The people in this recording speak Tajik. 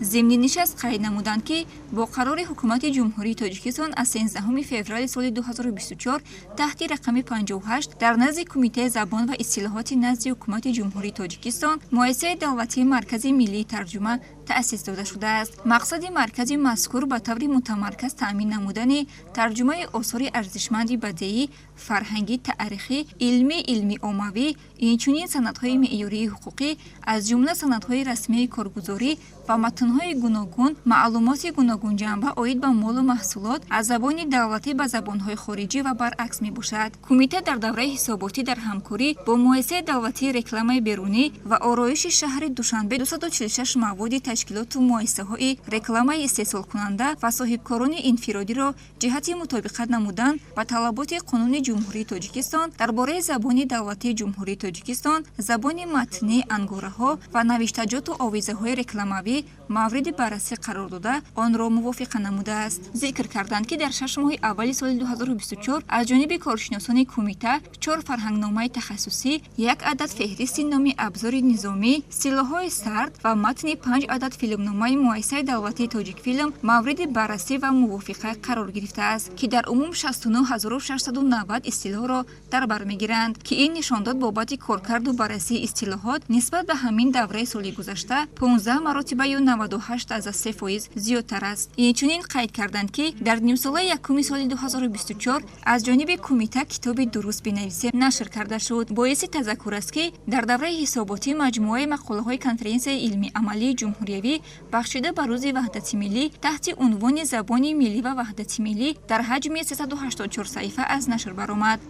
Зимни нишаст қайд намуданд, ки бо қарори Ҳукумати Ҷумҳурии Тоҷикистон аз 13 феврали соли 2024 таҳти рақами 58 дар назди Кумитаи забон ва истилоҳоти назди Ҳукумати Ҷумҳурии Тоҷикистон Муассисаи давлатии Маркази миллии тарҷума таъсис дода шудааст. Мақсади маркази мазкур ба таври мутамарказ таъмин намудани тарҷумаи осори арзишманди бадеӣ, фарҳангӣ, таърихӣ, илмӣ, илмӣ-оммавӣ, инчунин санадҳои меъёрии ҳуқуқӣ, аз ҷумла санадҳои расмии коргузорӣ ва матнҳои гуногун, маълумоти гуногунҷанба оид ба молу маҳсулот аз забони давлатӣ ба забонҳои хориҷӣ ва баръакс мебошад. Кумита дар давраи ҳисоботӣ дар ҳамкорӣ бо Муассисаи давлатии рекламаи берунӣ ва ороиши шаҳри Душанбе 246 маводи ташкилоту муассисаҳои рекламаи истеҳсолкунанда ва соҳибкорони инфиродиро ҷиҳати мутобиқат намудан ба талаботи Қонуни Ҷумҳурии Тоҷикистон дар бораи забони давлатии Ҷумҳурии Тоҷикистон, забони матнӣ, ангораҳо ва навиштаҷоту овезаҳои рекламавӣ мавриди баррасӣ қарор дода, онро мувофиқа намудааст. Зикр карданд, ки дар 6 моҳи аввали соли 2024 аз ҷониби коршиносони кумита чор фарҳангномаи тахассусӣ, як адад феҳристи номи абзори низомӣ, силоҳҳои сард ва матни панҷ адад филмномаи Муассисаи давлатии «Тоҷикфилм» мавриди баррасӣ ва мувофиқа қарор гирифтааст, ки дар умум 69 690 истилоҳро дар бар мегиранд, ки ин нишондод бобати коркарду баррасии истилоҳот нисбат ба ҳамин давраи соли гузашта 15 маротиба ё 98,3% зиёдтар аст. Инчунин қайд карданд, ки дар нимсолаи якуми соли 2024 аз ҷониби кумита китоби «Дуруст бинависем» нашр карда шуд. Боиси тазаккур аст, ки дар давраи ҳисоботӣ маҷмӯаи мақолаҳои конференсияи илмӣ-амалии ҷумҳуриявӣ, бахшида ба Рӯзи ваҳдати миллӣ, таҳти унвони «Забони миллӣ ва ваҳдати миллӣ» дар ҳаҷми 384 саҳифа аз нашр баромад.